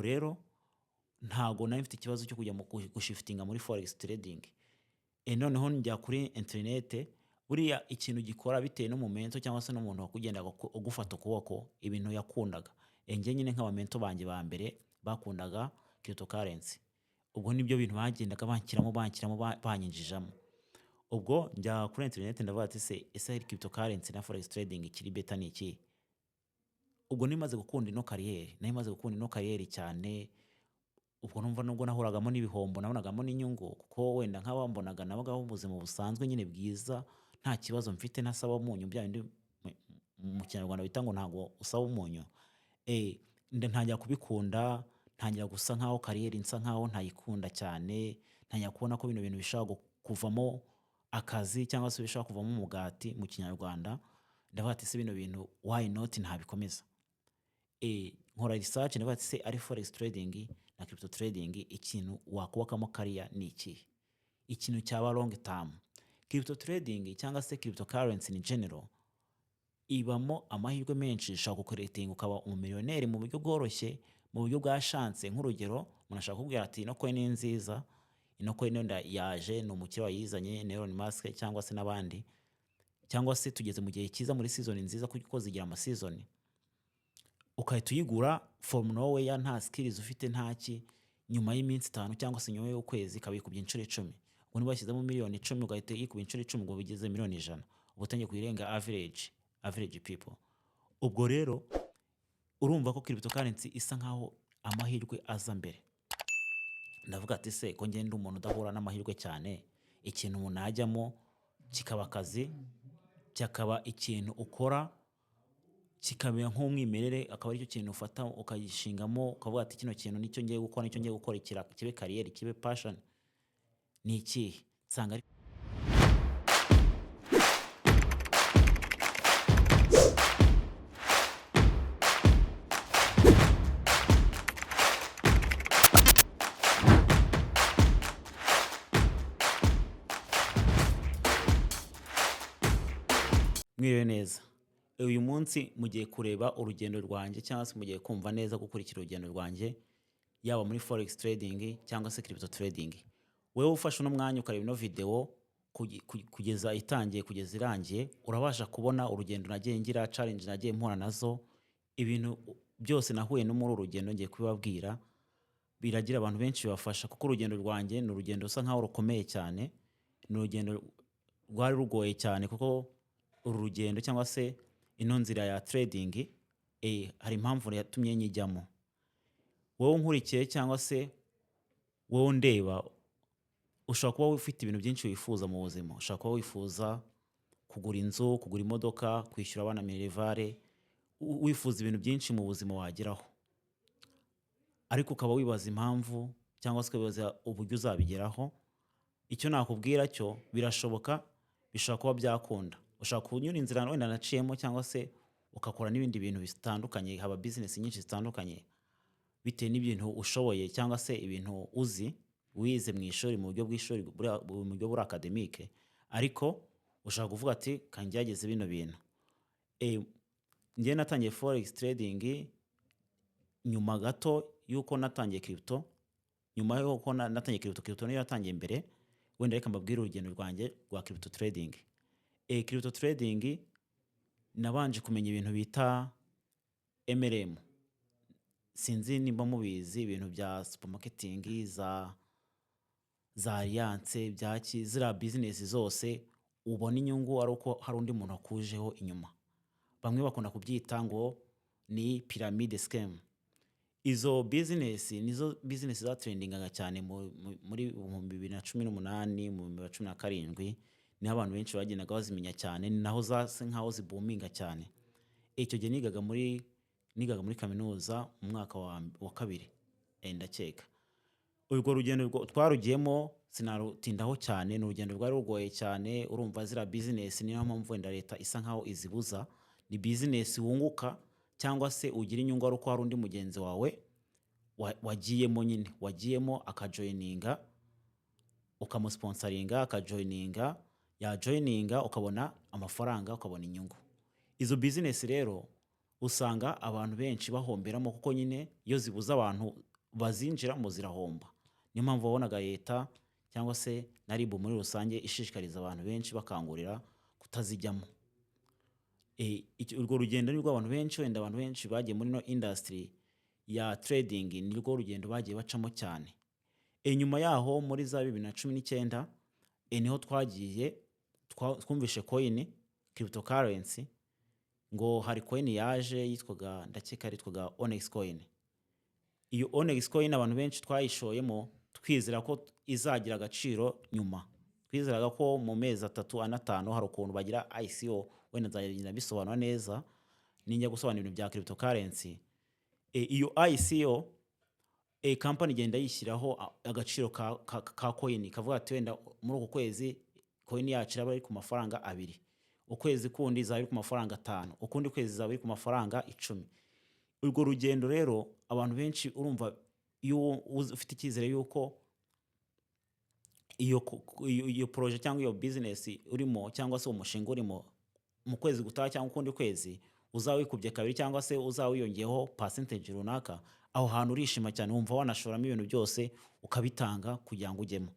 Rero ntago nari mfite ikibazo cyo kujya mu gushiftinga muri forex trading. Noneho njya kuri internet. Buriya ikintu gikora bitewe n'umumentor cyangwa se n'umuntu wakugendaga ugufata ukuboko, ibintu yakundaga. Njye nyine nk'abamentor banjye ba mbere bakundaga cryptocurrency, ubwo nibyo bintu bagendaga banshyiramo, banshyiramo, banyinjijamo. Ubwo njya kuri internet, ndavuga ati: "Se ese cryptocurrency na forex trading ikiri better ni ikihe?" Ubwo nimaze gukunda ino career, nari maze gukunda ino career cyane. Ubwo numva nubwo nahuragamo n'ibihombo, nabonagamo n'inyungu, kuko wenda nk'abambonaga nabagaho ubuzima busanzwe nyine bwiza, nta kibazo mfite, ntasaba umunyu, bya bindi mu Kinyarwanda bita ngo ntabwo usaba umunyu. Ntangira kubikunda, ntangira gusa nkaho career nsa nkaho ntayikunda cyane, ntangira kubona ko bino bintu bishobora kuvamo akazi cyangwa se bishobora kuvamo umugati mu Kinyarwanda. Ndavuga ati: "Se bino bintu, why not ntabikomeza?" Nkora research, ndavuga ati: "Se ari forex trading na crypto trading, ikintu wakubakamo career ni ikihe, ikintu cyaba long term?" Crypto trading cyangwa se cryptocurrency in general ibamo amahirwe menshi. Ushobora gucreatinga ukaba umumiliyoneri mu buryo bworoshye, mu buryo bwa chance. Nk'urugero, umuntu ashobora kukubwira ati: "Ino coin ni nziza, ino coin wenda yaje, ni umukire wayizanye, ni Elon Musk cyangwa se n'abandi, cyangwa se tugeze mu gihe cyiza, muri season nziza," kuko zigira amaseason. Ugahita uyigura from nowhere, nta skills ufite, ntaki. Nyuma y'iminsi 5 cyangwa se nyuma y'ukwezi ikaba yikubye inshuro 10. Ubwo niba washyizemo miliyoni 10, ugahita yikuba inshuro 10, ubwo bigeze miliyoni 100, uba utangiye kuyirenga average people. Ubwo rero urumva ko cryptocurrency isa nkaho amahirwe aza mbere. Ndavuga ati: "Se ko ngenda umuntu udahura n'amahirwe cyane, ikintu umuntu yajyamo kikaba akazi, kikaba ikintu ukora, kikamera nk'umwimerere, akaba aricyo kintu ufata ukagishingamo, ukavuga ati: 'Kino kintu nicyo ngiye gukora, nicyo ngiye gukora, kibe career, kibe passion, ni ikihe?'" Nsanga ari Mwiriwe neza. Uyu munsi mugiye kureba urugendo rwanjye, cyangwa se mugiye kumva neza, gukurikira urugendo rwanjye, yaba muri forex trading cyangwa se crypto trading. Wewe ufashe uno mwanya ukareba ino video kugeza itangiye kugeza irangiye, urabasha kubona urugendo nagiye ngira, challenge nagiye mpura nazo, ibintu byose nahuye no muri uru rugendo ngiye kubibabwira. Biragira abantu benshi bibafasha, kuko urugendo rwanjye ni urugendo rusa nkaho rukomeye cyane, ni urugendo rwari rugoye cyane, kuko uru rugendo cyangwa se ino nzira ya trading, hari impamvu yatumye nyijyamo. Wowe unkurikiye cyangwa se wowe undeba, ushobora kuba ufite ibintu byinshi wifuza mu buzima. Ushobora kuba wifuza kugura inzu, kugura imodoka, kwishyura abana minerval, wifuza ibintu byinshi mu buzima wageraho, ariko ukaba wibaza impamvu cyangwa se ukibaza uburyo uzabigeraho. Icyo nakubwira cyo, birashoboka, bishobora kuba byakunda. Ushobora kunyura inzira wenda naciyemo, cyangwa se ugakora n'ibindi bintu bitandukanye. Haba business nyinshi zitandukanye bitewe n'ibintu ushoboye cyangwa se ibintu uzi, wize mu ishuri, mu buryo bw'ishuri, mu buryo buri academic, ariko ushobora kuvuga ati: "Kangerageze bino bintu." Njyewe natangiye forex trading nyuma gato y'uko natangiye crypto. Nyuma y'uko natangiye crypto, crypto niyo yatangiye mbere. Wenda reka mbabwire urugendo rwanjye rwa crypto trading. Crypto trading, nabanje kumenya ibintu bita MLM. Sinzi nimba mubizi, ibintu bya supermarketing, za alliance, byaki, ziriya business zose ubona inyungu ari uko hari undi muntu wakujeho inyuma. Bamwe bakunda kubyita ngo ni pyramid scheme. Izo business nizo business zatrendingaga cyane muri 2018, mu 2017, niho abantu benshi bagendaga bazimenya cyane, ni naho zasa nkaho ziboominga cyane. Icyo gihe nigaga muri kaminuza mu mwaka wa kabiri, ndakeka. Urwo rugendo twarugiyemo, sinarutindaho cyane, ni urugendo rwari rugoye cyane. Urumva ziriya business, niyo mpamvu wenda leta isa nkaho izibuza, ni business wunguka cyangwa se ugira inyungu ari uko hari undi mugenzi wawe wagiyemo nyine, wagiyemo akajoininga, ukamusponsoringa akajoininga, yajoininga ukabona amafaranga, ukabona inyungu. Izo business rero usanga abantu benshi bahomberamo, kuko nyine iyo zibuza abantu Bazinjiramo zirahomba. Niyo mpamvu wabonaga leta cyangwa se na RIB muri rusange ishishikariza abantu benshi, bakangurira kutazijyamo. Urwo rugendo nirwo abantu benshi, wenda abantu benshi bagiye muri ino industry ya trading, nirwo rugendo bagiye bacamo cyane. Nyuma yaho muri za 2019, niho twagiye twumvishe coin, cryptocurrency, ngo hari coin yaje yitwaga, ndakeka yitwaga Onyx coin. Iyo Onyx coin abantu benshi twayishoyemo twizera ko izagira agaciro nyuma. Twizeraga ko mu mezi 3, 4, 5 hari ukuntu bagira ICO. Wenda nzagenda bisobanura neza ninjya gusobanura ibintu bya cryptocurrency. Iyo ICO, company igenda yishyiraho agaciro ka coin, kavuga ati wenda muri uku kwezi coin yacu iraba iri ku mafaranga 2, ukwezi kundi izaba iri ku mafaranga 5, ukundi kwezi izaba iri ku mafaranga 10. Urwo rugendo rero abantu benshi, urumva iyo ufite icyizere yuko iyo projet cyangwa iyo business urimo cyangwa se uwo mushinga urimo, mu kwezi gutaha cyangwa ukundi kwezi uzaba wikubye kabiri cyangwa se uzaba wiyongeyeho percentage runaka, aho hantu urishima cyane, wumva wanashoramo ibintu byose ukabitanga kugira ngo ujyemo.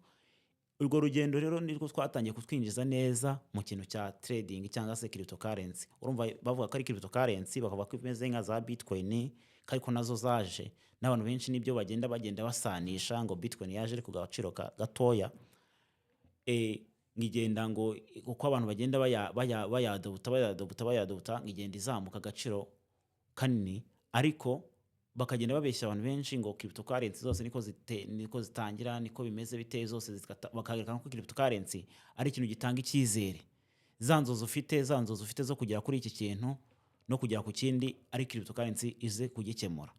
Urwo rugendo rero nirwo twatangiye kutwinjiza neza mu kintu cya trading cyangwa se cryptocurrency. Urumva bavuga ko ari cryptocurrency, bakavuga ko imeze nka za Bitcoin, ariko nazo zaje n'abantu benshi nibyo bagenda basanisha ngo Bitcoin yaje ari ku gaciro gatoya, ngigenda ngo uko abantu bagenda bayadopta, bayadopta, bayadopta, ngigenda izamuka agaciro kanini. Ariko bakagenda babeshya abantu benshi ngo cryptocurrency zose niko zitangira, niko bimeze biteye zose, bakagaragara ko cryptocurrency ari ikintu gitanga icyizere, za nzozi ufite zo kugera kuri iki kintu no kugera ku kindi, ari cryptocurrency ize kugikemura.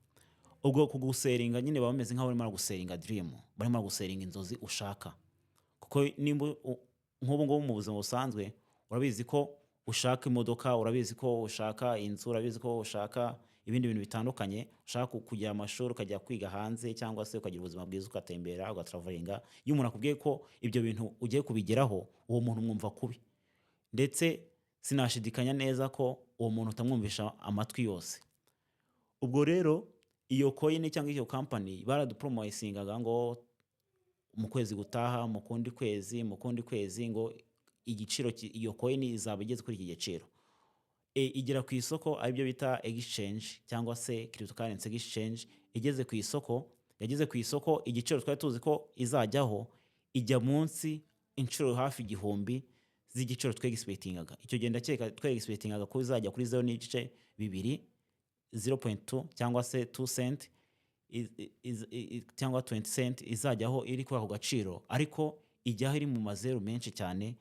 Ubwo kugusellinga nyine baba bameze nk'aho barimo gusellinga dream, barimo gusellinga inzozi ushaka. Kuko nimba nk'ubu ngubu mu buzima busanzwe urabizi ko ushaka imodoka, urabizi ko ushaka inzu, urabizi ko ushaka ibindi bintu bitandukanye, ushaka kugira amashuri ukajya kwiga hanze, cyangwa se ukagira ubuzima bwiza, ugatembera, ugatravelinga. Iyo umuntu akubwiye ko ibyo bintu ugiye kubigeraho, uwo muntu mwumva kubi, ndetse sinashidikanya neza ko uwo muntu utamwumvisha amatwi yose. Ubwo rero iyo coin cyangwa iyo company baradupromisingaga ngo mu kwezi gutaha, mu kundi kwezi, mu kundi kwezi, ngo igiciro iyo coin izaba igeze kuri iki giciro. Igera ku isoko, aribyo bita exchange cyangwa se cryptocurrency exchange. Igeze ku isoko, yageze ku isoko, igiciro twari tuzi ko izajyaho ijya munsi inshuro hafi 1000 z'igiciro twexpectingaga icyo gihe. Ndakeka twexpectingaga ko izajya kuri 0.2, 0.2 cyangwa se 2 cent cyangwa 20 cent, izajyaho iri kuri ako gaciro, ariko ijyaho iri mu mazeru menshi cyane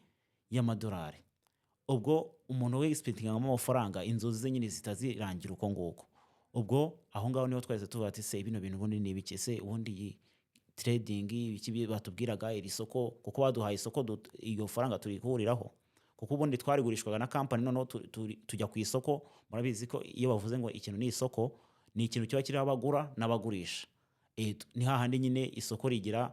y'amadolari. Ubwo umuntu wexpectingamo amafaranga, inzozi ze nyine zitazirangira uko nguko. Ubwo aho ngaho niho twahise tuvuga ati: "Se bino bintu ubundi ni ibiki? Se ubundi iyi trading, ibiki batubwiraga, iri soko?" Kuko baduhaye isoko, iyo faranga turihuriraho, kuko ubundi twarigurishwaga na company, noneho tujya ku isoko. Murabizi ko iyo bavuze ngo ikintu ni isoko, ni ikintu kiba kiriho abagura n'abagurisha. Ni hahandi nyine isoko rigira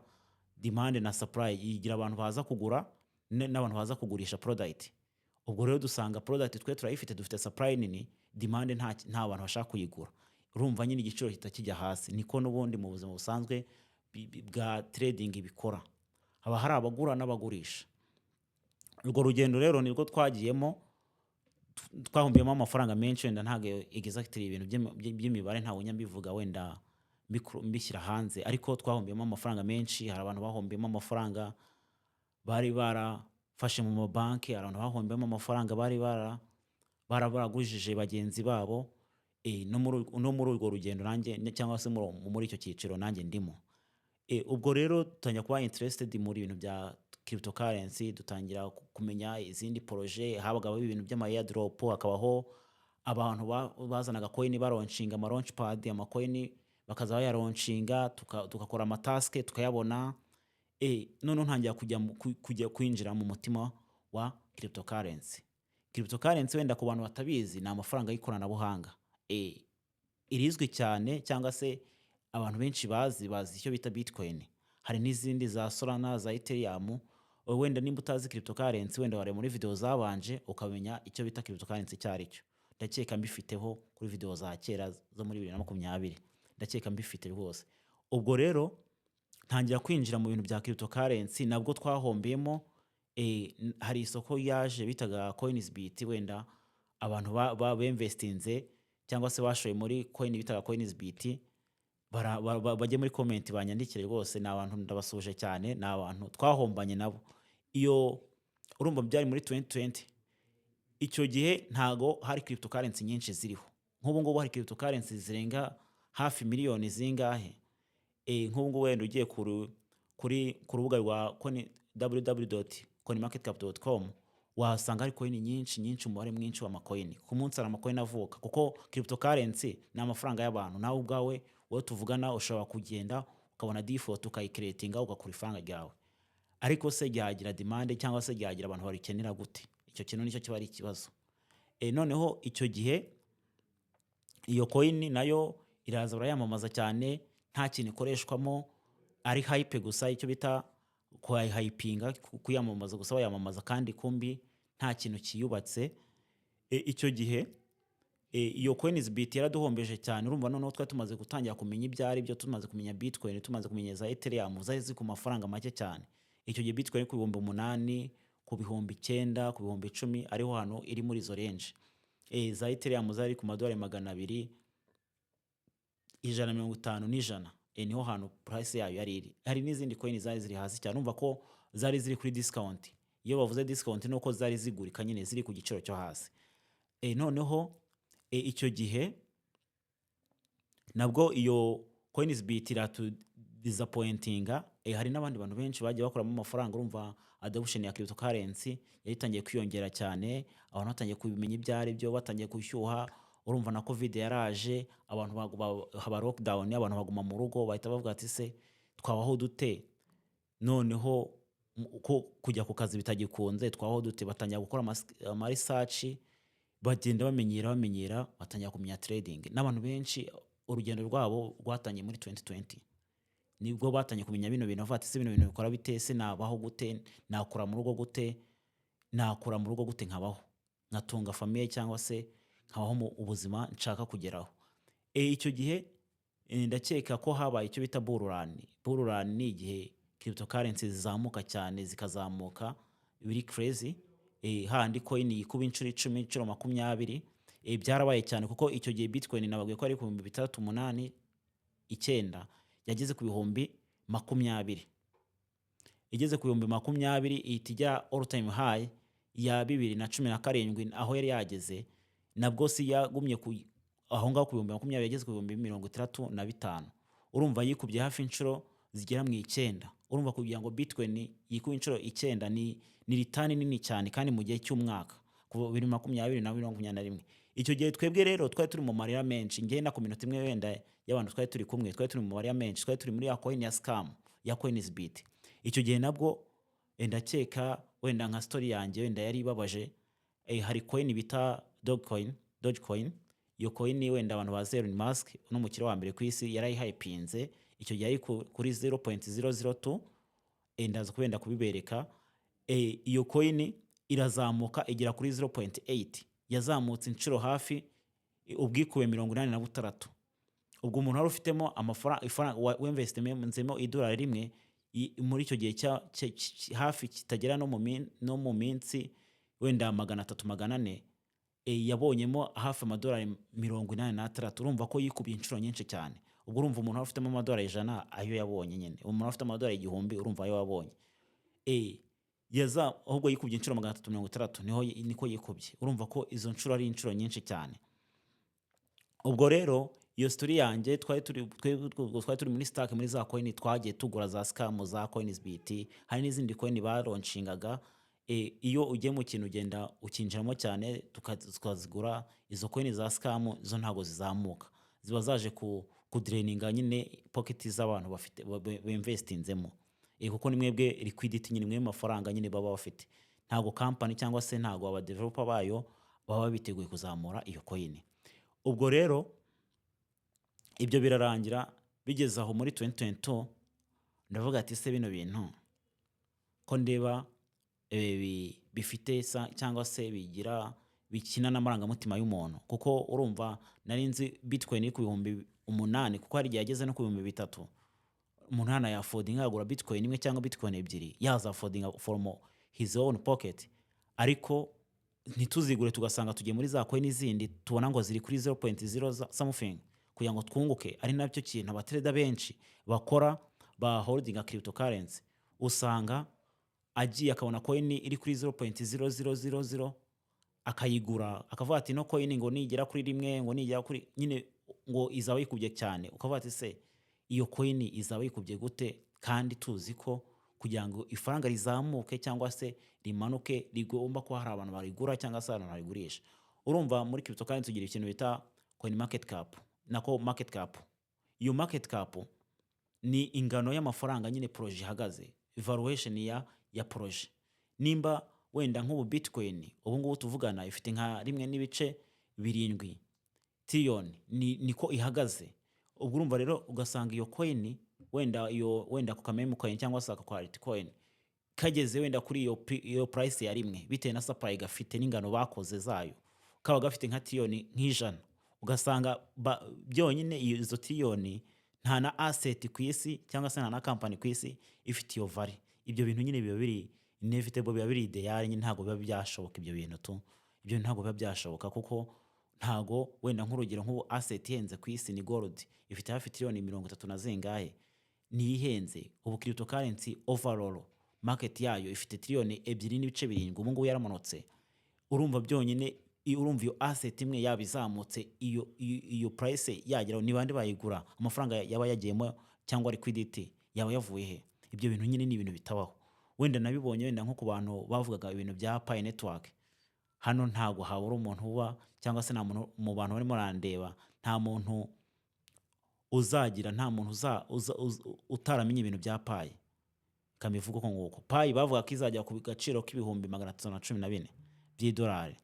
demand na supply, yigira abantu baza kugura n'abantu baza kugurisha product. Ubwo rero dusanga product twe turayifite, dufite supply nini, demand nta bantu bashaka kuyigura. Urumva nyine igiciro gihita kijya hasi. Niko n'ubundi mu buzima busanzwe bwa trading bikora, haba hari abagura n'abagurisha. Urwo rugendo rero nirwo twagiyemo, twahumbiyemo amafaranga menshi. Wenda ntabwo exactly ibintu by'imibare ntabwo njya mbivuga, wenda mbishyira hanze, ariko twahombeyemo amafaranga menshi. Hari abantu bahombeyemo amafaranga bari barafashe mu mabanki, hari abantu bahombeyemo amafaranga bari baragujije bagenzi babo. No muri urwo rugendo nanjye cyangwa se muri icyo cyiciro nanjye ndimo. Ubwo rero dutangira kuba interested muri ibintu bya cryptocurrency, dutangira kumenya izindi projet. Habagaho ibintu by'ama airdrop, hakabaho abantu bazanaga coin, balaunchinga ama launchpad, amacoin bakaza bayalaunchinga, tugakora amatask tukayabona. Noneho ntangira kujya kwinjira mu mutima wa cryptocurrency. Cryptocurrency, wenda ku bantu batabizi, ni amafaranga y'ikoranabuhanga. Irizwi cyane cyangwa se abantu benshi bazi icyo bita Bitcoin. Hari n'izindi za Solana, za Ethereum. Wenda nimba utazi cryptocurrency, wenda wareba muri video zabanje ukamenya icyo bita cryptocurrency icyo ari cyo. Ndakeka mbifiteho kuri video za kera zo muri 2020, ndakeka mbifite rwose. Ubwo rero ntangira kwinjira mu bintu bya cryptocurrency, nabwo twahombeyemo. Hari isoko yaje bitaga Coinsbit. Wenda abantu bemvestinze cyangwa se bashoye muri coin bitaga Coinsbit, bajye muri comment banyandikire rwose. Ni abantu ndabasuhuje cyane, ni abantu twahombanye nabo. Iyo urumva byari muri 2020. Icyo gihe ntago hari cryptocurrency nyinshi ziriho nk'ubu ngubu. Hari cryptocurrency zirenga hafi miliyoni zingahe. Nk'ubu ngubu wenda ugiye ku rubuga rwa www.coinmarketcap.com, wahasanga hari coin nyinshi nyinshi, umubare mwinshi w'ama coin. Ku munsi hari ama coin avuka, kuko cryptocurrency ni amafaranga y'abantu. Nawe ubwawe, wowe tuvugana, ushobora kugenda ukabona default, ukayicreatinga, ugakura ifaranga ryawe. Ariko se ryagira demand, cyangwa se ryagira abantu barikenera gute? Icyo kintu nicyo kiba ari ikibazo. Noneho icyo gihe iyo coin nayo iraza, barayamamaza cyane, nta kintu ikoreshwamo, ari hype gusa, icyo bita kuyihypinga, kuyamamaza gusa, bayamamaza kandi kumbi nta kintu kiyubatse. Icyo gihe iyo Coinsbit yaraduhombeje cyane. Urumva noneho twari tumaze gutangira kumenya ibyo ari byo, tumaze kumenya Bitcoin, tumaze kumenya za Ethereum, zari ziri ku mafaranga make cyane. Icyo gihe Bitcoin ku 8,000, ku 9,000, ku 10,000, ariho hantu iri muri izo range. Za Ethereum zari ku madolari 200, 150 n'ijana. Niho hantu price yayo yari iri. Hari n'izindi coin zari ziri hasi cyane. Urumva ko zari ziri kuri discount. Iyo bavuze discount ni uko zari zigurika nyine, ziri ku giciro cyo hasi. Noneho icyo gihe nabwo iyo Coinsbit iratudisappointinga. Hari n'abandi bantu benshi bagiye bakuramo amafaranga. Urumva adoption ya cryptocurrency yari itangiye kwiyongera cyane, abantu batangiye kubimenya ibyo ari byo, batangiye gushyuha. Urumva na Covid yaraje, abantu haba lockdown, abantu baguma mu rugo, bahita bavuga ati: "Se twabaho dute noneho ko kujya ku kazi bitagikunze? Twabaho dute?" Batangira gukora ama research, bagenda bamenyera, bamenyera, batangira kumenya trading. N'abantu benshi urugendo rwabo rwatangiye muri 2020, nibwo batangiye kumenya bino bintu, bavuga ati: "Se bino bintu bikora bite? Se nabaho gute? Nakora mu rugo gute? Nakora mu rugo gute nkabaho, nkatunga famille, cyangwa se nkabaho mu ubuzima nshaka kugeraho?" Icyo gihe ndakeka ko habaye icyo bita bull run. Bull run ni igihe cryptocurrency zizamuka cyane, zikazamuka biri crazy, handi coin yikuba inshuro 10, inshuro 20. Byarabaye cyane, kuko icyo gihe Bitcoin nababwiye ko ari ku 6,000, 8,000, 9,000, yageze ku 20,000. Igeze ku 20,000 ihita ijya all time high ya 2017 aho yari yageze. Nabwo si yagumye ku aho ngaho ku 20,000, yageze ku 65,000. Urumva yikubye hafi inshuro zigera mu 9. Urumva kugira ngo Bitcoin yikube inshuro 9 ni return nini cyane, kandi mu gihe cy'umwaka, kuva 2020 na 2021. Icyo gihe twebwe rero twari turi mu marira menshi, njye na community imwe wenda y'abantu twari turi kumwe, twari turi mu marira menshi, twari turi muri ya coin ya scam ya Coinsbit. Icyo gihe nabwo ndakeka wenda nka story yanjye wenda yari ibabaje. Hari coin bita Dogecoin. Dogecoin, iyo coin wenda abantu bazi Elon Musk, n'umukire wa mbere ku isi, yarayihypinze. Icyo gihe yari kuri 0.002. Ndaza wenda kubibereka. Iyo coin irazamuka igera kuri 0.8, yazamutse inshuro hafi ubwikube 86. Ubwo umuntu wari ufitemo amafaranga, ifaranga wemvesitimemo idolari rimwe muri icyo gihe hafi kitagera no mu minsi wenda 300, 400, yabonyemo hafi amadolari 86. Urumva ko yikubiye inshuro nyinshi cyane. Ubwo urumva umuntu wari ufitemo amadolari 100 ayo yabonye nyine, umuntu wari ufite amadolari 1000, urumva ayo wabonye. Yaza ahubwo yikubye inshuro 360, niho niko yikubye. Urumva ko izo nshuro ari inshuro nyinshi cyane. Ubwo rero iyo story yanjye, twari turi twebwe twari turi muri stuck muri za coin twagiye tugura za scam, za Coinsbit. Hari n'izindi coin balaunchingaga. Iyo ugiye mu kintu ugenda ukinjiramo cyane, tukazigura izo coin za scam. Zo ntabwo zizamuka, ziba zaje ku kudraininga nyine pocket z'abantu bafite bemvestinzemo, kuko ni mwebwe liquidity nyine, mwe mafaranga nyine baba bafite. Ntabwo company cyangwa se ntabwo aba developer bayo baba biteguye kuzamura iyo coin. Ubwo rero ibyo birarangira. Bigeze aho muri 2022, ndavuga ati: "Se bino bintu ko ndeba bifite cyangwa se bigira bikina n'amarangamutima y'umuntu?" Kuko urumva nari nzi Bitcoin iri ku 8,000, kuko hari igihe yageze no ku 3,000. Umuntu yanayaffordinga yagura bitcoin imwe cyangwa bitcoin ebyiri, yazaffordinga from his own pocket, ariko ntituzigure, tugasanga tugiye muri za coin zindi tubona ngo ziri kuri 0.0 something kugira ngo twunguke. Ari nabyo kintu abatrader benshi bakora ba holdinga cryptocurrency. Usanga agiye akabona coin iri kuri 0.0000, akayigura, akavuga ati no coin ngo nigera kuri rimwe, ngo nigera kuri nyine ngo izaba yikubye cyane. Ukavuga ati: "Se iyo coin izaba yikubye gute, kandi tuzi ko kugira ngo ifaranga rizamuke cyangwa se rimanuke rigomba kuba hari abantu barigura cyangwa se abantu barigurisha?" Urumva muri cryptocurrency tugira ikintu bita coin market cap, nako market cap. Iyo market cap ni ingano y'amafaranga nyine projet ihagaze, valuation ya projet. Nimba wenda nk'ubu bitcoin ubu ngubu tuvugana ifite nka 1.7 trillion, niko ihagaze. Ubwo urumva rero ugasanga iyo coin wenda, iyo wenda ku kameme coin cyangwa se aka coin kageze wenda kuri iyo price ya rimwe, bitewe na supply gafite n'ingano bakoze zayo, kaba gafite nka trillion nk'ijana. Ugasanga byonyine izo trillion nta na asset ku isi cyangwa se nta na company ku isi ifite iyo value. Ibyo bintu nyine biba biri inevitable, biba biri ideal nyine, ntabwo biba byashoboka ibyo bintu tu. Ibyo bintu ntabwo biba byashoboka, kuko ntago wenda nk'urugero nk'ubu asset ihenze ku isi ni gold, ifite hafi trillion 30 na zingahe, niyo ihenze. Ubu cryptocurrency overall market yayo ifite trillion 2.7, ubu ngubu yaramanutse. Urumva byonyine urumva iyo asset imwe yaba izamutse, iyo price yageraho, ni bande bayigura? Amafaranga yaba yagiyemo cyangwa liquidity yaba yavuye he? Ibyo bintu nyine ni ibintu bitabaho. Wenda nabibonye wenda nko ku bantu bavugaga ibintu bya Pi Network. Hano ntabwo habura umuntu uba cyangwa se nta muntu mu bantu barimo barandeba, nta muntu uzagira, nta muntu utaramenye ibintu bya Pi. Kamivuga uko nguko, Pi bavuga ko izajya ku gaciro k'314,000 by'idolari.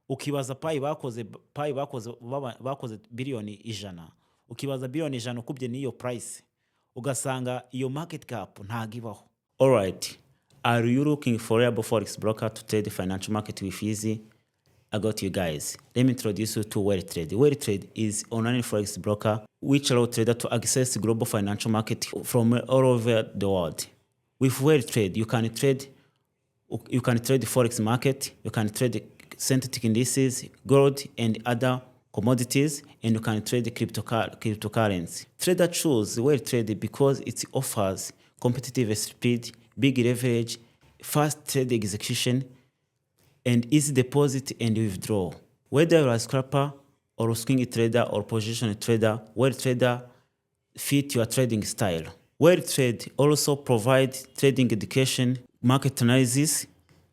Ukibaza Pi bakoze, Pi bakoze, bakoze biliyoni 100. Ukibaza biliyoni 100 ukubye n'iyo price, ugasanga iyo market cap ntago ibaho. Alright, are you looking for reliable forex broker to trade financial market with easy? I got you guys. Let me introduce you to Weltrade. Weltrade is online forex broker which allow trader to access global financial market from all over the world. With Weltrade, you can trade the forex market, you can trade synthetic indices, gold and other commodities, and you can trade cryptocurrency. Trader choose Weltrade because it offers competitive speed, big leverage, fast trade execution, and easy deposit and withdraw. Whether you're a scalper or swing trader or position trader, Weltrader fit your trading style. Weltrade also provide trading education, market analysis,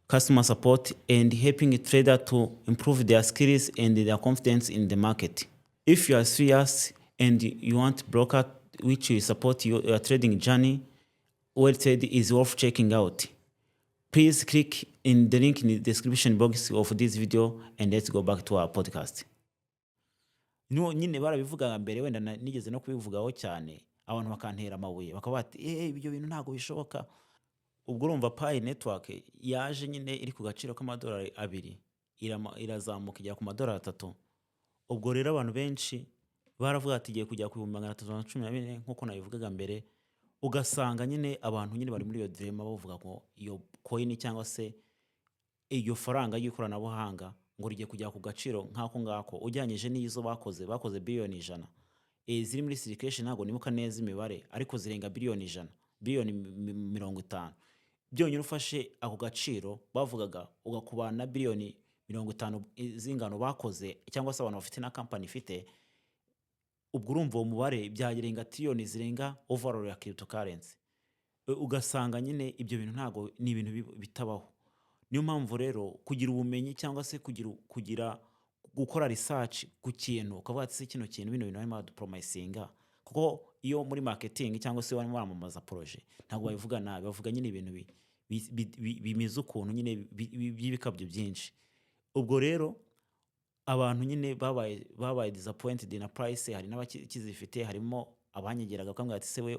customer support, and helping trader to improve their skills and their confidence in the market. If you are serious and you want broker which will support your trading journey, Weltrade is worth checking out. Please click in the link in the description box of this video and let's go back to our podcast. No, nyine barabivugaga mbere, wenda nigeze no kubivugaho cyane, abantu bakantera amabuye, bakaba bati: "Eh, ibyo bintu ntabwo bishoboka." Ubwo urumva Pi Network yaje nyine iri ku gaciro k'amadolari 2, irazamuka igera ku madolari 3. Ubwo rero abantu benshi baravuga ati igiye kujya ku 314,000, nk'uko nabivugaga mbere. Ugasanga nyine abantu nyine bari muri iyo dilemma, bavuga ngo iyo coin cyangwa se iryo faranga ry'ikoranabuhanga ngo rigiye kujya ku gaciro nk'ako ngako, ugereranyije n'izo bakoze biliyoni 100 ziri muri circulation. Ntabwo nibuka neza imibare, ariko zirenga biliyoni 100, biliyoni 50. Byonyine ufashe ako gaciro bavugaga ugakuba na biliyoni 50 z'ingano bakoze cyangwa se abantu bafite na company ifite, ubwo urumva uwo mubare byarenga tiriyoni zirenga overall ya cryptocurrency. Ugasanga nyine ibyo bintu ntabwo ni ibintu bitabaho. Niyo mpamvu rero kugira ubumenyi cyangwa se kugira gukora research ku kintu, ukavuga ati: "Se kino kintu, bino bintu barimo baradupromisinga?" Kuko iyo muri marketing cyangwa se barimo baramamaza projet, ntabwo babivuga nabi, bavuga nyine ibintu bimeze ukuntu nyine by'ibikabyo byinshi. Ubwo rero abantu nyine babaye disappointed na price. Hari n'abakizifite, harimo abanyegeraga bakambwira ati: "Se we,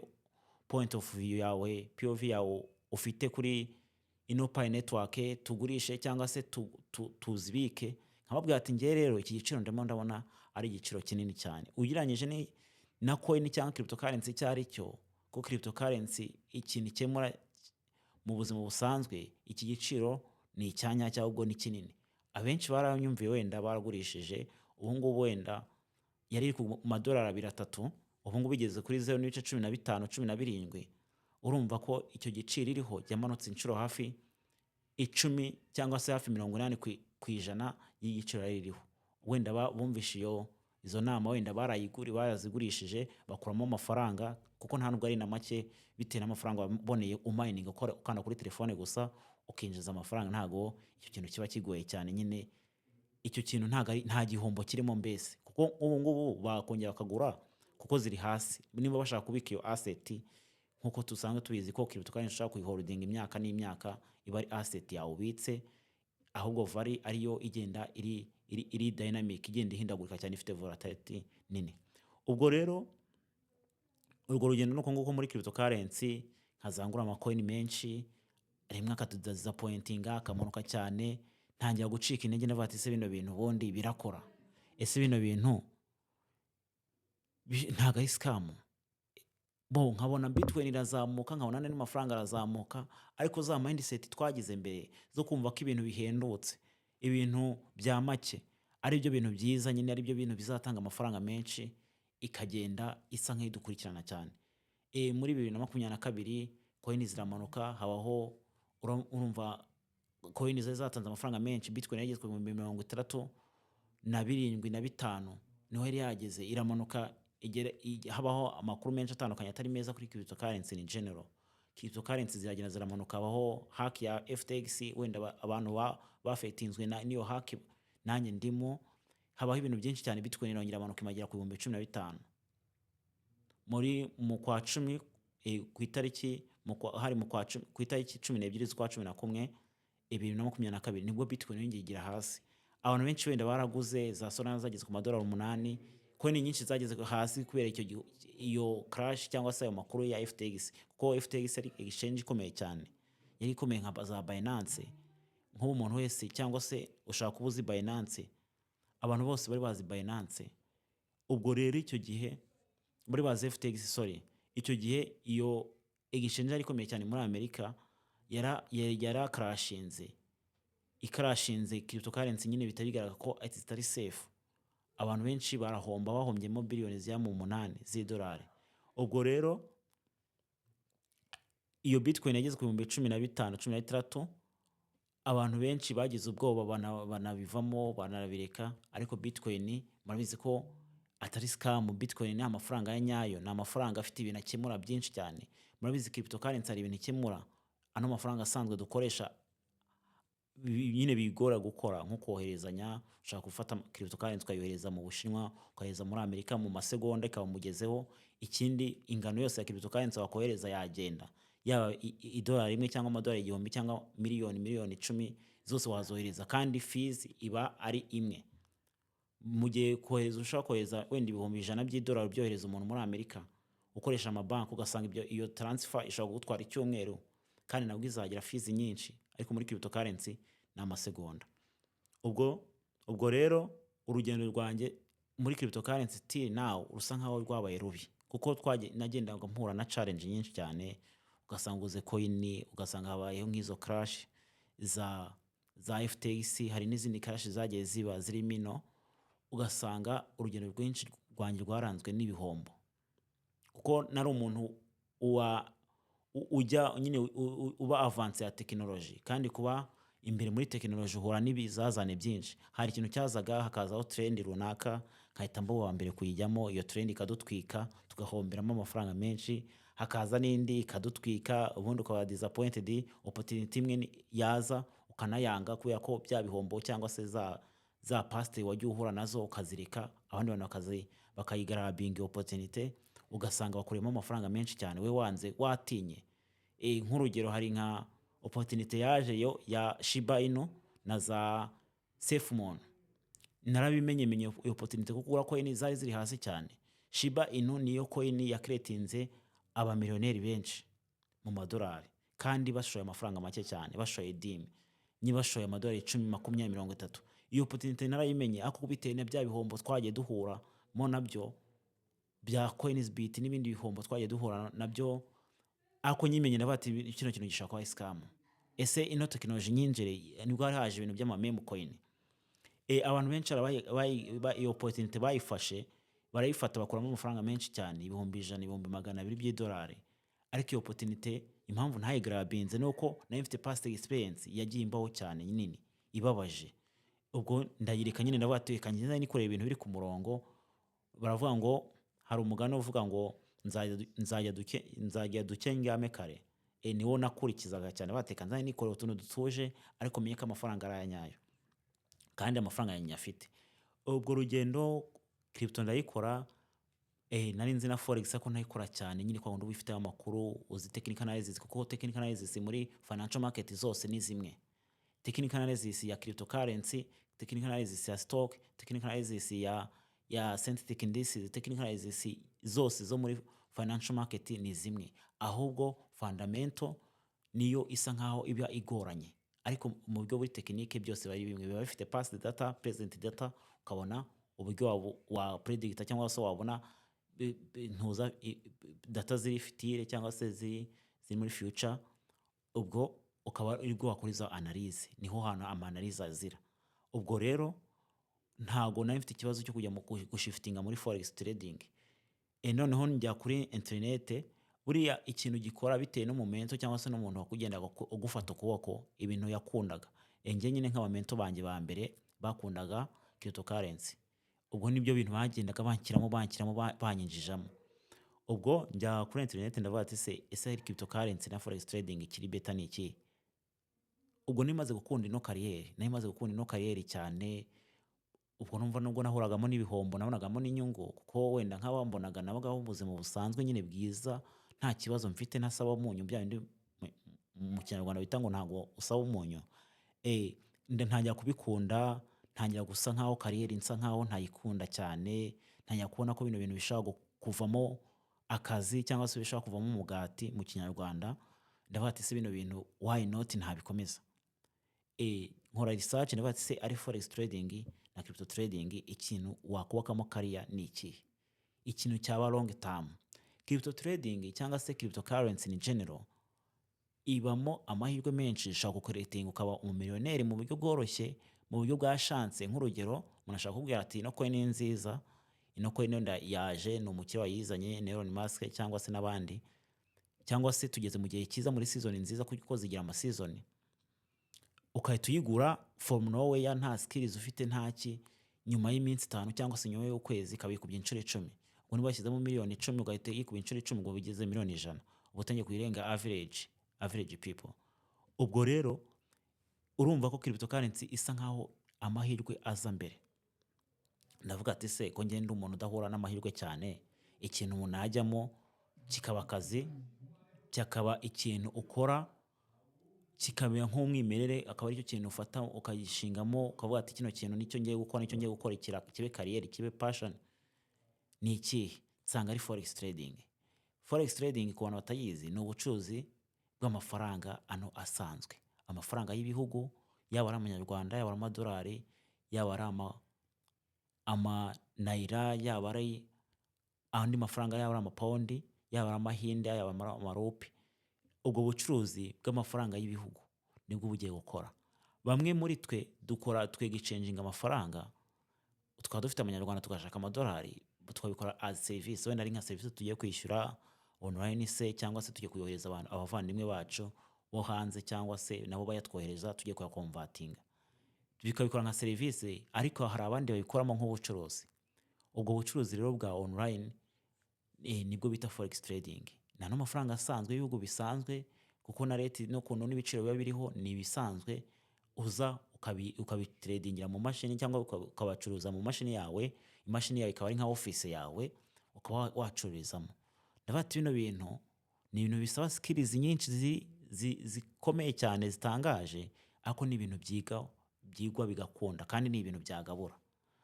point of view yawe, POV yawe ufite kuri ino Pi Network, tugurishe cyangwa se tuzibike?" Nkababwira ati: "Ngewe rero iki giciro ndimo ndabona ari igiciro kinini cyane ugereranyije na coin cyangwa cryptocurrency icyo ari cyo." Ko cryptocurrency ikintu ikemura mu buzima busanzwe, iki giciro ni icyanya cyangwa ni kinini. Abenshi baranyumviye, wenda baragurishije. Ubu ngubu wenda yari iri ku madolari abiri, atatu, ubu ngubu igeze kuri 0.15, 17. Urumva ko icyo giciro iriho yamanutse inshuro hafi 10 cyangwa se hafi 80% y'igiciro yari iriho. Wenda bumvishe izo nama, wenda barazigurishije, bakuramo amafaranga, kuko nta nubwo ari na make, bitewe n'amafaranga waboneye umininga, ukora ukanda kuri telefone gusa ukinjiza amafaranga. Ntago icyo kintu kiba kigoye cyane nyine. Icyo kintu ntago ari nta gihombo kirimo mbese, kuko ubu ngubu bakongera bakagura kuko ziri hasi, niba bashaka kubika iyo asset. Nk'uko dusanzwe tubizi ko cryptocurrency ushobora kuyiholdinga imyaka n'imyaka, iba ari asset yawe ubitse, ahubwo value ariyo igenda iri dynamic, igenda ihindagurika cyane, ifite volatility nini. Ubwo rero urwo rugendo nuko nguko muri cryptocurrency, nkazangura amacoin menshi, rimwe akatudisappointinga, akamanuka cyane, ntangira gucika intege, ndavuga ati: "Ese bino bintu ubundi birakora? Ese bino bintu ntabwo ari scam?" Bo nkabona Bitcoin irazamuka, nkabona n'andi mafaranga arazamuka, ariko za mindset twagize mbere zo kumva ko ibintu bihendutse, ibintu bya make ari byo bintu byiza nyine, ari byo bintu bizatanga amafaranga menshi, ikagenda isa nk'idukurikirana cyane. Muri 2022 coin ziramanuka, habaho urumva coin zari zatanze amafaranga menshi. Bitcoin yageze ku 67,500 niho yari yageze, iramanuka igera, habaho amakuru menshi atandukanye atari meza kuri cryptocurrency in general. Cryptocurrency ziragenda ziramanuka, habaho hack ya FTX, wenda abantu bafetinzwe n'iyo hack, nanjye ndimo. Habaho ibintu byinshi cyane, Bitcoin irongera iramanuka, imagera ku 15,000 muri mu kwa cumi, ku itariki hari mu kwa cumi, ku itariki 12 z'ukwa 11 2022, nibwo Bitcoin yongeye igira hasi. Abantu benshi wenda baraguze za Solana zageze ku madolari 8. Coin nyinshi zageze hasi kubera icyo iyo crash cyangwa se ayo makuru ya FTX, kuko FTX ari exchange ikomeye cyane, yari ikomeye nka za Binance. Nk'ubu umuntu wese cyangwa se ushaka kuba uzi Binance, abantu bose bari bazi Binance. Ubwo rero icyo gihe bari bazi FTX, sorry. Icyo gihe iyo exchange yari ikomeye cyane muri Amerika yarakrashinze, ikrashinze cryptocurrency nyine bihita bigaragara ko zitari safe. Abantu benshi barahomba, bahombyemo biliyoni zigera mu 8 z'idolari. Ubwo rero iyo Bitcoin yageze ku 15,000, 16, abantu benshi bagize ubwoba, banabivamo, banarabireka. Ariko Bitcoin murabizi ko atari scam. Bitcoin ni amafaranga ya nyayo, ni amafaranga afite ibintu akemura byinshi cyane. Murabizi, cryptocurrency hari ibintu ikemura ano mafaranga asanzwe dukoresha nyine bigora gukora, nko koherezanya. Ushobora gufata cryptocurrency ukayohereza mu Bushinwa, ukohereza muri Amerika, mu masegonda ikabamugezeho. Ikindi, ingano yose ya cryptocurrency wakohereza yagenda, yaba idolari rimwe cyangwa amadolari 1000 cyangwa miliyoni, miliyoni 10, zose wazohereza, kandi fees iba ari imwe. Mu gihe kohereza, ushobora kohereza wenda 100,000 by'idolari, ubyohereza umuntu muri Amerika ukoresha amabanki, ugasanga iyo transfer ishobora kugutwara icyumweru, kandi nabwo izagira fees nyinshi, ariko muri cryptocurrency ni amasegonda. Ubwo rero urugendo rwanjye muri cryptocurrency till now rusa nkaho rwabaye rubi, kuko nagendaga mpura na challenge nyinshi cyane. Ugasanga uguze coin, ugasanga habayeho nk'izo crash za FTX, hari n'izindi crash zagiye ziba zirimo ino, ugasanga urugendo rwinshi rwanjye rwaranzwe n'ibihombo, kuko nari umuntu wa ujya nyine uba avance ya tekinoloji, kandi kuba imbere muri tekinoloji uhura n'ibizazane byinshi. Hari ikintu cyazaga, hakazaho trend runaka, nkahita mba uwa mbere kuyijyamo, iyo trend ikadutwika, tugahomberamo amafaranga menshi. Hakaza n'indi ikadutwika, ubundi ukaba disappointed. Opportunity imwe yaza ukanayanga, kubera ko bya bihombo cyangwa se za past wagiye uhura nazo, ukazireka, abandi bantu bakayigrabinga iyo opportunity, ugasanga bakuriyemo amafaranga menshi cyane, we wanze watinye. Nk'urugero hari nka opportunity yaje yo ya Shiba Inu na za SafeMoon. Narabimenye, menye iyo opportunity kuko ugura coin zari ziri hasi cyane. Shiba Inu niyo coin yakeretinze abamiliyoneri benshi mu madolari, kandi bashoye amafaranga make cyane, bashoye dime, niba bashoye amadolari 10, 20, 30. Iyo opportunity narayimenye, ariko bitewe na bya bihombo twagiye duhura mo nabyo. Bya Coinsbit n'ibindi bihombo twagiye duhura nabyo, ariko nyimenye ndavuga ati: "Kino kintu gishobora kuba scam. Ese ino tekinoloji nyinjire?" Nibwo hari haje ibintu by'ama meme coin. Abantu benshi iyo opportunity bayifashe, barayifata, bakuramo amafaranga menshi cyane, 100,000, 200,000 by'idolari. Ariko iyo opportunity impamvu ntayigrabinze ni uko nari mfite past experience yagiye imbaho cyane nini ibabaje. Ubwo ndayireka nyine, ndavuga ati: "Reka ngende nikorera ibintu biri ku murongo." Baravuga ngo hari umugani uvuga ngo nzajya duke ndyame kare. Niwo nakurikizaga cyane, bateka nzajya nikorera utuntu dutuje, ariko menye ko amafaranga ari ayanyayo kandi amafaranga yanjye nyafite. Ubwo rugendo crypto ndayikora. Nari nzi na forex ariko ntayikora cyane nyine, kwa wundi uba ufiteho amakuru, uzi technical analysis, kuko technical analysis muri financial market zose ni zimwe: technical analysis ya cryptocurrency, technical analysis ya stock, technical analysis ya synthetic indices, technical analysis zose zo muri financial market ni zimwe. Ahubwo fundamental niyo isa nkaho iba igoranye, ariko mu buryo buri technique byose biba ari bimwe, biba bifite past data, present data, ukabona uburyo wa predicta cyangwa se wabona ntuza data ziri future cyangwa se ziri muri future. Ubwo ukaba aribwo wakora izo analyse, niho hantu ama analyse azira. Ubwo rero ntago nari mfite ikibazo cyo kujya mu gushiftinga muri forex trading. Noneho njya kuri internet. Buriya ikintu gikora bitewe n'umu mentor cyangwa se n'umuntu wakugendaga ugufata ukuboko, ibintu yakundaga. Njye nyine nk'aba mentor banjye ba mbere bakundaga cryptocurrency, ubwo nibyo bintu bagendaga banshyiramo, banshyiramo, banyinjijamo. Ubwo njya kuri internet, ndavuga ati: "Se ese cryptocurrency na forex trading ikiri better ni iki?" Ubwo nimaze gukunda ino career, nari maze gukunda ino career cyane. Ubwo numva nubwo nahuragamo n'ibihombo, nabonagamo n'inyungu, kuko wenda nk'abambonaga nabagaho ubuzima busanzwe nyine bwiza, nta kibazo mfite, ntasaba umunyu, bya bindi mu Kinyarwanda bita ngo ntabwo usaba umunyu. Ntangira kubikunda, ntangira gusa nkaho career nsa nkaho ntayikunda cyane, ntangira kubona ko bino bintu bishobora kuvamo akazi cyangwa se bishobora kuvamo umugati mu Kinyarwanda. Ndavuga ati: "Se bino bintu, why not ntabikomeza?" Nkora research, ndavuga ati: "Se ari forex trading na crypto trading, ikintu wakubakamo career ni ikihe, ikintu cyaba long term?" Crypto trading cyangwa se cryptocurrency in general ibamo amahirwe menshi, ushobora gukoretinga ukaba umumiliyoneri mu buryo bworoshye, mu buryo bwa chance. Nk'urugero, umuntu ashobora kukubwira ati: "Ino coin ni nziza, ino coin wenda yaje, ni umukire wayizanye, ni Elon Musk cyangwa se n'abandi, cyangwa se tugeze mu gihe cyiza, muri season nziza," kuko zigira ama season. Ugahita uyigura from nowhere, nta skills ufite, ntaki. Nyuma y'iminsi 5 cyangwa se nyuma y'ukwezi ikaba yikubye inshuro 10. Ubwo niba washyizemo miliyoni 10, ugahita yikuba inshuro 10, ubwo bigeze miliyoni 100, uba utangiye kuyirenga average people. Ubwo rero urumva ko cryptocurrency isa nkaho amahirwe aza mbere. Ndavuga ati: "Se ko ngenda umuntu udahura n'amahirwe cyane, ikintu umuntu yajyamo kikaba akazi, kikaba ikintu ukora, kikaba nk'umwimerere, akaba aricyo kintu ufata ukagishingamo, ukavuga ati: 'Kino kintu nicyo ngiye gukora, nicyo ngiye gukora, kibe career, kibe passion,' ni ikihe?" Nsanga ari forex trading. Forex trading, ku bantu batayizi, ni ubucuruzi bw'amafaranga ano asanzwe, amafaranga y'ibihugu, yaba ari amanyarwanda, yaba ari amadolari, yaba ari amanayira, yaba ari andi mafaranga, yaba ari amapawundi, yaba ari amahinde, yaba amarupi. Ubwo bucuruzi bw'amafaranga y'ibihugu nibwo uba ugiye gukora. Bamwe muri twe dukora twexchanginga amafaranga, tukaba dufite amanyarwanda tugashaka amadolari, tukabikora as service, wenda ari nka serivisi tugiye kwishyura online se, cyangwa se tugiye kuyohereza abantu, abavandimwe bacu bo hanze, cyangwa se nabo bayatwohereza, tugiye kuyaconvertinga, bikabikora nka serivisi. Ariko hari abandi babikoramo nk'ubucuruzi. Ubwo bucuruzi rero bwa online nibwo bita forex trading. Nta n'amafaranga asanzwe y'ibihugu bisanzwe, kuko na rate n'ukuntu n'ibiciro biba biriho ni ibisanzwe. Uza ukabitradingira mu mashini cyangwa ukabacuruza mu mashini yawe, imashini yawe ikaba ari nka office yawe, ukaba wacururizamo. Ndavuga ati: "Bino bintu ni ibintu bisaba skills nyinshi zikomeye cyane zitangaje, ariko ni ibintu byigwa bigakunda, kandi ni ibintu byagabura."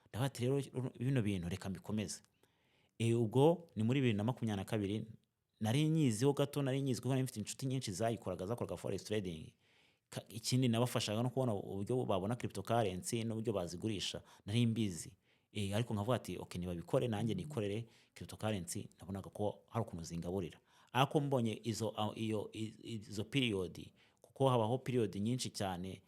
Ndavuga ati: "Rero bino bintu reka mbikomeze." Ubwo ni muri 2022. Nari nyiziho gato, nari nyizi kuko nari mfite inshuti nyinshi zayikoraga, zakoraga forex trading. Ikindi nabafashaga no kubona uburyo babona cryptocurrency n'uburyo bazigurisha, nari mbizi. Ariko nkavuga ati: "Okay, nibabikore, nanjye nikorere cryptocurrency." Nabonaga ko hari ukuntu zingaburira, ariko mbonye izo a- iyo i- izo period, kuko habaho period nyinshi cyane,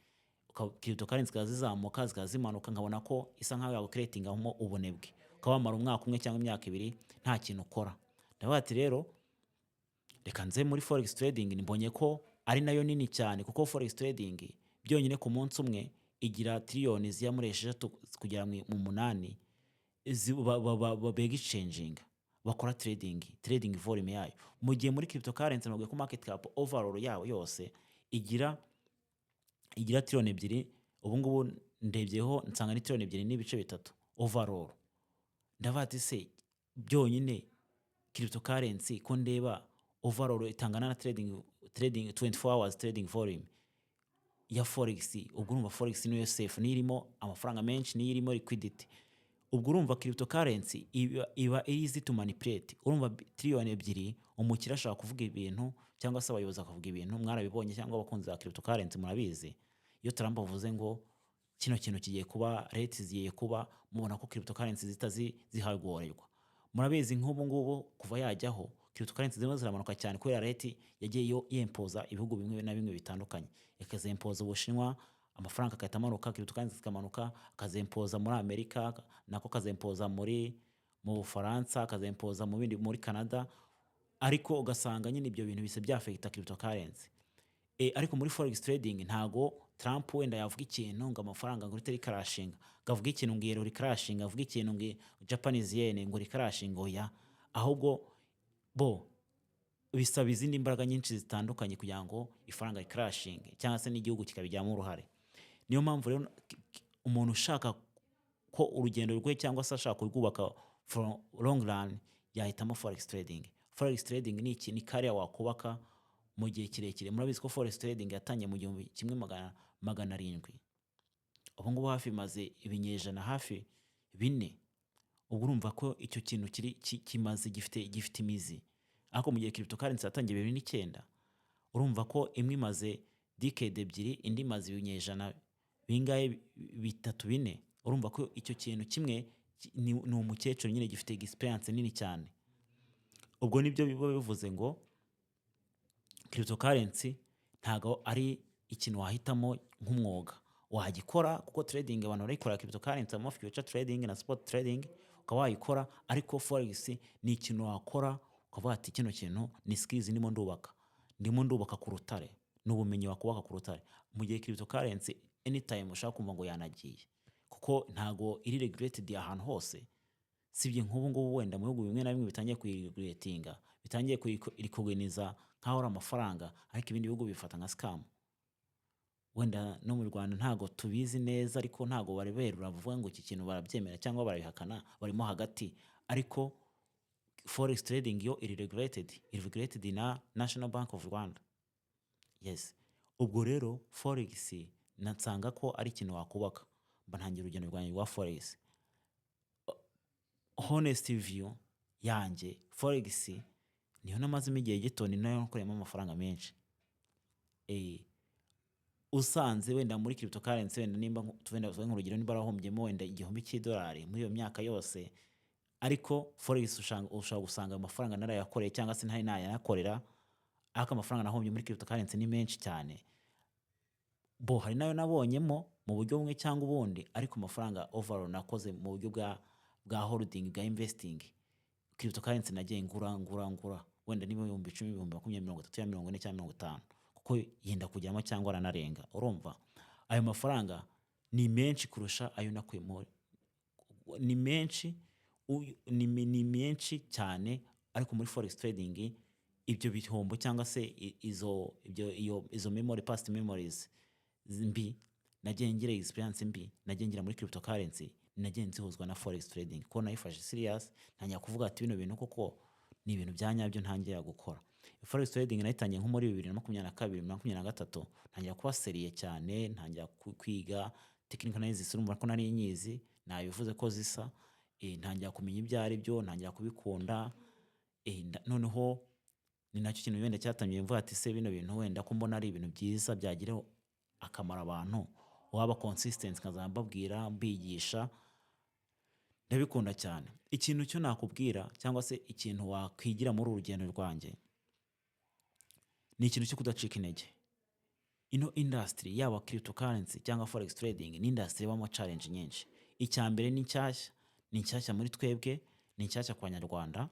cryptocurrency zikaba zizamuka, zikaba zimanuka, nkabona ko isa nkaho yagucreatingamo ubunebwe, ukaba wamara umwaka umwe cyangwa imyaka 2 nta kintu ukora. Ndavuga ati: "Rero reka nze muri forex trading." Mbonye ko ari nayo nini cyane, kuko forex trading byonyine ku munsi umwe igira tiriyoni zijya muri 6 kugera mu 8 ba exchanginga, bakora trading volume yayo, mu gihe muri cryptocurrency nabwiye ko market cap overall yayo yose igira tiriyoni 2. Ubu ngubu ndebyeho nsanga ni tiriyoni 2.3 overall. Ndavuga ati: "Se byonyine cryptocurrency ko ndeba overall itangana na trading 24 hours trading volume ya forex?" Ubwo urumva forex niyo safe, niyo irimo amafaranga menshi, niyo irimo liquidity. Ubwo urumva cryptocurrency iba easy to manipulate. Urumva tiriyoni 2, umukire ashobora kuvuga ibintu cyangwa se abayobozi bakavuga ibintu. Mwarabibonye, cyangwa abakunzi ba cryptocurrency murabizi, iyo Trump avuze ngo kino kintu kigiye kuba, rate zigiye kuba, mubona ko cryptocurrency zihita zihagorerwa. Murabizi, nk'ubu ngubu kuva yajyaho cryptocurrency zirimo ziramanuka cyane, kubera rate yagiye yo yempoza ibihugu bimwe na bimwe bitandukanye. Ikazempoza Ubushinwa, amafaranga agahita amanuka, cryptocurrency zikamanuka. Akazempoza muri Amerika, nako akazempoza mu Bufaransa, akazempoza mu bindi, muri Canada, ariko ugasanga nyine ibyo bintu bise byaffecta cryptocurrency. Ariko muri forex trading ntago Trump wenda yavuga ikintu ngo amafaranga ngo rite ricrashinga, ngo avuge ikintu ngo euro ricrashinga, avuge ikintu ngo Japanese yen ngo ricrashinga. Oya, ahubwo bo bisaba izindi mbaraga nyinshi zitandukanye kugira ngo ifaranga ricrashinge, cyangwa se n'igihugu kikabijyamo uruhare. Niyo mpamvu rero umuntu ushaka ko urugendo rwe cyangwa se ashaka kurwubaka for long run yahitamo forex trading. Forex trading ni iki? Ni career wakubaka mu gihe kirekire. Murabizi ko forex trading yatangiye mu 1700, ubu ngubu hafi imaze ibinyejana hafi 4. Ubwo urumva ko icyo kintu kiri kimaze gifite imizi. Ariko mu gihe cryptocurrency yatangiye 2009, urumva ko imwe imaze decade 2, indi imaze ibinyejana bingahe? 3, 4. Urumva ko icyo kintu kimwe ni umukecuru nyine, gifite experience nini cyane. Ubwo nibyo biba bivuze ngo cryptocurrency ntabwo ari ikintu wahitamo nk'umwuga. Wagikora kuko trading abantu barayikora, cryptocurrency harimo future trading na spot trading, ukaba wayikora, ariko forex ni ikintu wakora ukavuga ati: "Kino kintu ni skills ndimo ndubaka, ndimo ndubaka ku rutare." Ni ubumenyi wakubaka ku rutare, mu gihe cryptocurrency anytime ushaka kumva ngo yanagiye, kuko ntago iri regulated ahantu hose. Sibye nk'ubu ngubu wenda mu bihugu bimwe na bimwe bitangiye kuyiregulatinga, bitangiye kuyirecogniza nk'aho ari amafaranga, ariko ibindi bihugu bifata nka scam. Wenda no mu Rwanda ntago tubizi neza, ariko ntago bari berura bavuga ngo iki kintu barabyemera cyangwa barabihakana, barimo hagati. Ariko forex trading yo iri regulated, iri regulated na National Bank of Rwanda, yes. Ubwo rero forex nasanga ko ari ikintu wakubaka. Mba ntangira urugendo rwanjye rwa forex. Honest view yanjye, forex niyo namazemo igihe gito, ni nayo nakoreyemo amafaranga menshi. Usanze wenda muri cryptocurrency, wenda nimba wenda tuvuge nk'urugero, nimba warahombyemo wenda $1000 muri iyo myaka yose, ariko forex ushobora gusanga ayo mafaranga narayakoreye cyangwa se ntari nayakorera, ariko amafaranga nahombye muri cryptocurrency ni menshi cyane. Bo hari nayo nabonyemo mu buryo bumwe cyangwa ubundi, ariko amafaranga overall nakoze mu buryo bwa holding, bwa investing, cryptocurrency nagiye ngura, ngura, ngura, wenda niba 10,000, 20,000, 30 cyangwa 40 cyangwa 50, kuko yenda kujyamo cyangwa aranarenga, urumva ayo mafaranga ni menshi kurusha ayo nakuye muri, ni menshi, ni menshi cyane. Ariko muri forex trading ibyo bihombo cyangwa se izo ibyo iyo izo memory, past memories mbi nagiye ngira, experience mbi nagiye ngira muri cryptocurrency, nagiye nzihuzwa na forex trading, kuko nayifashe serious, ntangira kuvuga ati: "Bino bintu koko ni ibintu bya nyabyo." Ntangira gukora forex trading, nayitangiye nko muri 2022, 2023, ntangira kuba sérieux cyane, ntangira kwiga technical analysis. Urumva ko nari nyizi, nabivuze ko zisa. Ntangira kumenya ibyo ari byo, ntangira kubikunda. Noneho ni nacyo kintu wenda cyatangiye mvuga ati: "Se bino bintu wenda ko mbona ari ibintu byiza byagira akamaro abantu, waba consistent nkazajya mbabwira, mbigisha." Ndabikunda cyane. Ikintu cyo nakubwira cyangwa se ikintu wakwigira muri uru rugendo rwanjye ni ikintu cyo kudacika intege. Ino industry, yaba cryptocurrency cyangwa forex trading, ni industry ibamo challenge nyinshi. Icya mbere, ni nshyashya, ni nshyashya muri twebwe, ni nshyashya ku Banyarwanda.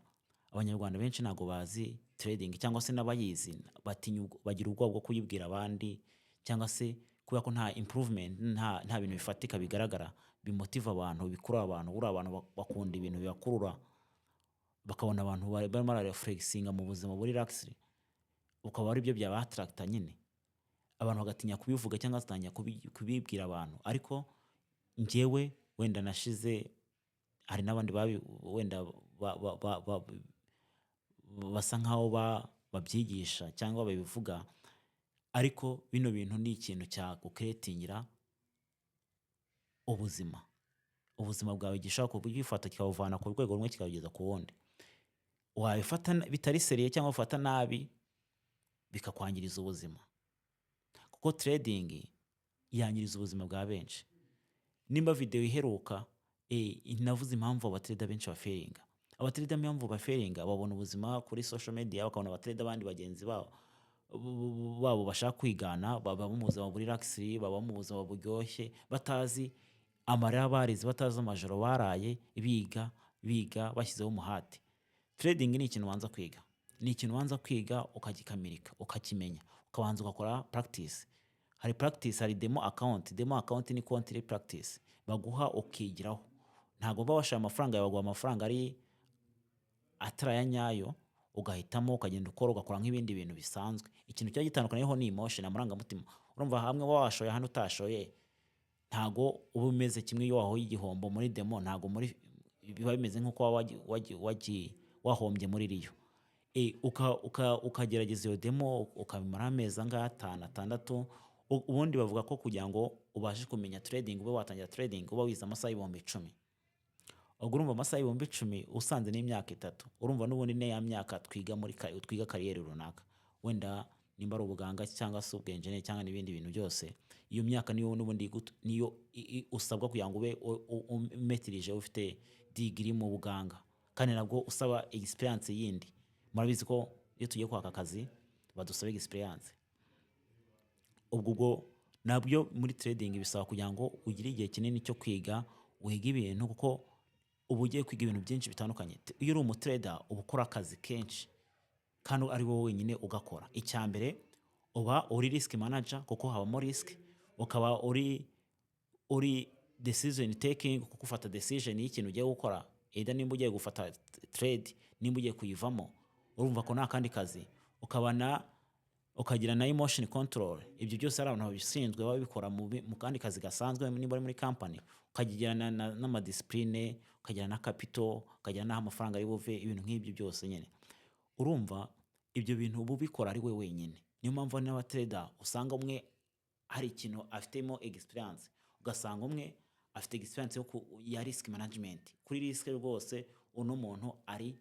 Abanyarwanda benshi ntabwo bazi trading, cyangwa se n'abayizi batinya, bagira ubwoba bwo kuyibwira abandi, cyangwa se kubera ko nta improvement, nta bintu bifatika bigaragara bimotiva abantu, bikurura abantu. Buriya abantu bakunda ibintu bibakurura, bakabona abantu barimo barareflexinga mu buzima buri relaxed, ukaba ari byo byabaattracta nyine. Abantu bagatinya kubivuga cyangwa se kubibwira abantu. Ariko njyewe wenda nashize, hari n'abandi babi wenda basa nkaho babyigisha cyangwa babivuga, ariko bino bintu ni ikintu cyagucreatingira ubuzima, ubuzima bwawe, gishobora kubwifata kikabuvana ku rwego rumwe kikabugeza ku wundi. Wabifata bitari sérieux cyangwa ufata nabi, bikakwangiriza ubuzima, kuko trading yangiriza ubuzima bwa benshi. Nimba video iheruka navuze impamvu abatrader benshi bafailinga. Abatrader, impamvu bafailinga, babona ubuzima kuri social media, bakabona abatrader abandi bagenzi babo bashaka kwigana baba mu buzima buri relax, baba mu buzima buryoshye, batazi amarira barize, batazi amajoro baraye biga, biga bashyizeho umuhate. Trading ni ikintu ubanza kwiga, ni ikintu ubanza kwiga ukagikamirika, ukakimenya, ukabanza ugakora practice. Hari practice, hari demo account. Demo account ni konti iri practice baguha ukigiraho. Ntabwo baba washoye amafaranga yawe, baguha amafaranga ari atari aya nyayo, ugahitamo, ukagenda ukora, ugakora nk'ibindi bintu bisanzwe. Ikintu kiba gitandukaniyeho ni emotion, amarangamutima. Urumva, hamwe waba washoye, hano utashoye, ntago uba umeze kimwe. Iyo wahuye igihombo muri demo, ntago muri biba bimeze nk'uko waba wahombye muri riyo. Ukagerageza iyo demo, ukabimara amezi angahe, 5, 6. Ubundi bavuga ko kugira ngo ubashe kumenya trading, ube watangira trading, uba wize amasaha 10,000. Ubwo urumva, amasaha 10,000 usanze n'imyaka 3, urumva n'ubundi ni ya myaka twiga muri twiga career runaka, wenda nimba ari ubuganga cyangwa se ubwenjeniyeri cyangwa n'ibindi bintu byose. Iyo myaka niyo n'ubundi niyo usabwa kugira ngo ube umetirije, ufite degree mu buganga, kandi nabwo usaba experience yindi. Murabizi ko iyo tugiye kwaka akazi badusaba experience. Ubwo nabyo muri trading bisaba kugira ngo ugire igihe kinini cyo kwiga, wiga ibintu, kuko uba ugiye kwiga ibintu byinshi bitandukanye. Iyo uri umutrader, uba ukora akazi kenshi kandi ari wowe wenyine ugakora. Icya mbere, uba uri risk manager, kuko habamo risk, ukaba uri decision taking, kuko ufata decision y'ikintu ugiye gukora, either nimba ugiye gufata trade, nimba ugiye kuyivamo. Urumva ko nta kandi kazi. Ukaba na ukagira na emotion control. Ibyo byose hari abantu babishinzwe babikora mu kandi kazi gasanzwe, nimba uri muri company. Ukagira n'amadiscipline, ukagira na capital, ukagira n'aho amafaranga ari buve, ibintu nk'ibyo byose nyine. Urumva, ibyo bintu uba ubikora ari we wenyine. Niyo mpamvu n'abatrader usanga umwe hari ikintu afitemo experience, ugasanga umwe afite experience ya risk management. Kuri risk rwose uno muntu ari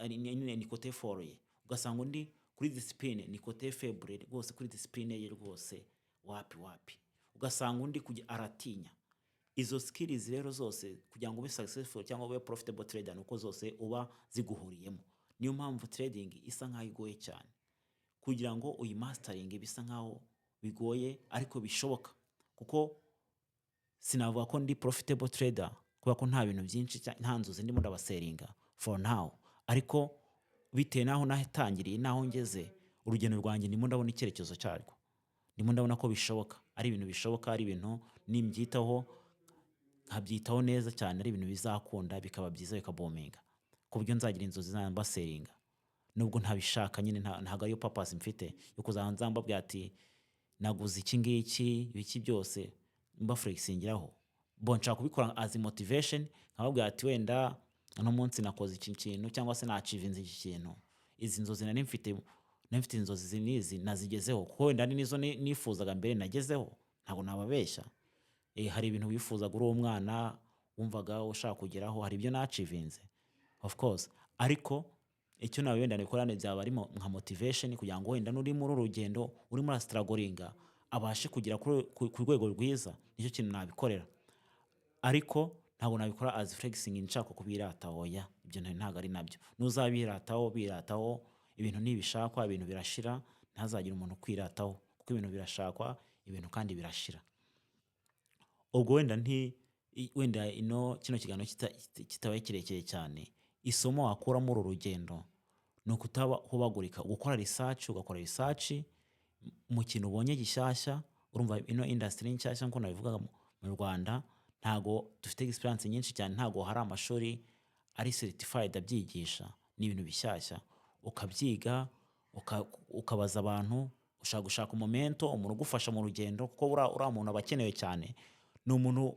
nyine ni côté fort ye, ugasanga undi kuri discipline ni côté faible rwose, kuri discipline ye rwose wapi wapi, ugasanga undi kujya aratinya. Izo skills rero zose, kugira ngo ube successful cyangwa ube profitable trader, nuko zose uba ziguhuriyemo. Niyo mpamvu trading isa nkaho igoye cyane. Kugira ngo uyimasteringe bisa nkaho bigoye, ariko bishoboka, kuko sinavuga ko ndi profitable trader kubera ko nta bintu byinshi, nta nzozi ndimo ndabasellinga for now. Ariko bitewe n'aho natangiriye n'aho ngeze, urugendo rwanjye, ndimo ndabona icyerekezo cyarwo, ndimo ndabona ko bishoboka, ari ibintu bishoboka, ari ibintu nimbyitaho, nkabyitaho neza cyane, ari ibintu bizakunda, bikaba byiza, bikaboominga, ku buryo nzagira inzozi mbaseringa, nubwo ntabishaka nyine. Ntabwo ariyo purpose mfite yo kuzaza mbabwira ati naguze iki ngiki, ibiki byose, mbaflexingiraho. Bo nshaka kubikora as motivation, nkababwira ati wenda uno munsi nakoze iki kintu, cyangwa se nachievinze iki kintu, izi nzozi nari mfite inzozi izi n'izi nazigezeho, kuko wenda hari n'izo nifuzaga mbere nagezeho. Ntabwo nababeshya. Hari ibintu wifuzaga uri umwana, wumvaga ushaka kugeraho, hari ibyo nachievinze, of course. Ariko icyo nawe wenda nabikora byaba ari nka motivation, kugira ngo wenda n'uri muri uru rugendo, urimo urastrugglinga, abashe kugera ku rwego rwiza. Nicyo kintu nabikorera, ariko ntabwo ari ukuvuga ngo nzajya mbasellinga inzozi zanjye. Ntabwo nabikora as flexing nshaka kubirata, oya, ibyo ntabwo ari nabyo. Nuzabirataho birataho, ibintu ntibishakwa, ibintu birashira. Ntazagire umuntu ukwirataho, kuko ibintu birashakwa, ibintu kandi birashira. Ubwo wenda nti wenda ino kino kiganiro kitabaye kirekire cyane, isomo wakuramo uru rugendo ni ukutahubagurika, gukora research, ugakora research mu kintu ubonye gishyashya. Urumva ino industry ni nshyashya nk'uko nabivugaga. Mu Rwanda ntago dufite experience nyinshi cyane, ntago hari amashuri ari certified abyigisha, ni ibintu bishyashya. Ukabyiga, ukabaza abantu, ushaka gushaka umumentor, umuntu ugufasha mu rugendo, kuko uriya muntu aba akenewe cyane. Ni umuntu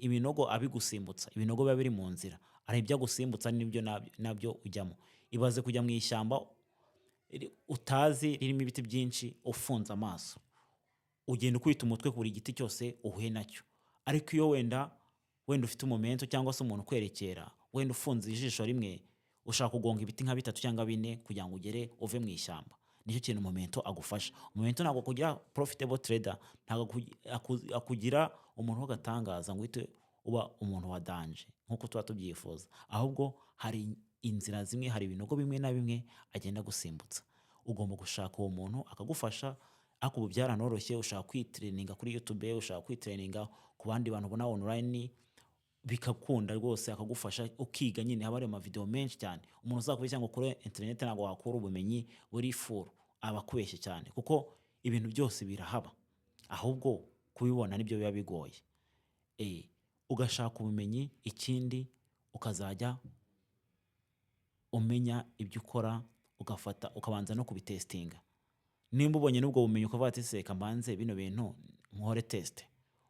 ibinogo abigusimbutsa, ibinogo biba biri mu nzira, hari ibyo agusimbutsa n'ibyo nabyo ujyamo. Ibaze kujya mu ishyamba utazi ririmo ibiti byinshi, ufunze amaso, ugenda ukubita umutwe ku buri giti cyose uhuye nacyo. Ariko iyo wenda ufite umumentor cyangwa se umuntu ukwerekera, wenda ufunze ijisho rimwe, ushaka kugonga ibiti nka bitatu cyangwa bine kugira ngo ugere uve mu ishyamba. Nicyo kintu umumentor agufasha. Umumentor ntabwo akugira profitable trader, ntabwo akugira umuntu w'agatangaza ngo uhite uba umuntu wa danger nk'uko tuba tubyifuza, ahubwo hari inzira zimwe, hari ibinogo bimwe na bimwe agenda gusimbutsa. Ugomba gushaka uwo muntu akagufasha. Ariko ubu byaranoroshye, ushaka kwitraininga kuri YouTube, ushaka kwitraininga ku bandi bantu ubona online, bikakunda rwose, akagufasha ukiga nyine. Haba hari amavideo menshi cyane. Umuntu uzakubeshya ngo kuri internet ntabwo wakura ubumenyi buri full, aba akubeshye cyane, kuko ibintu byose birahaba, ahubwo kubibona nibyo biba bigoye. Ugashaka ubumenyi, ikindi ukazajya umenya ibyo ukora, ugafata ukabanza no kubitestinga. Nimba ubonye n'ubwo bumenyi, ukavuga ati: "Se reka mbanze bino bintu nkore test."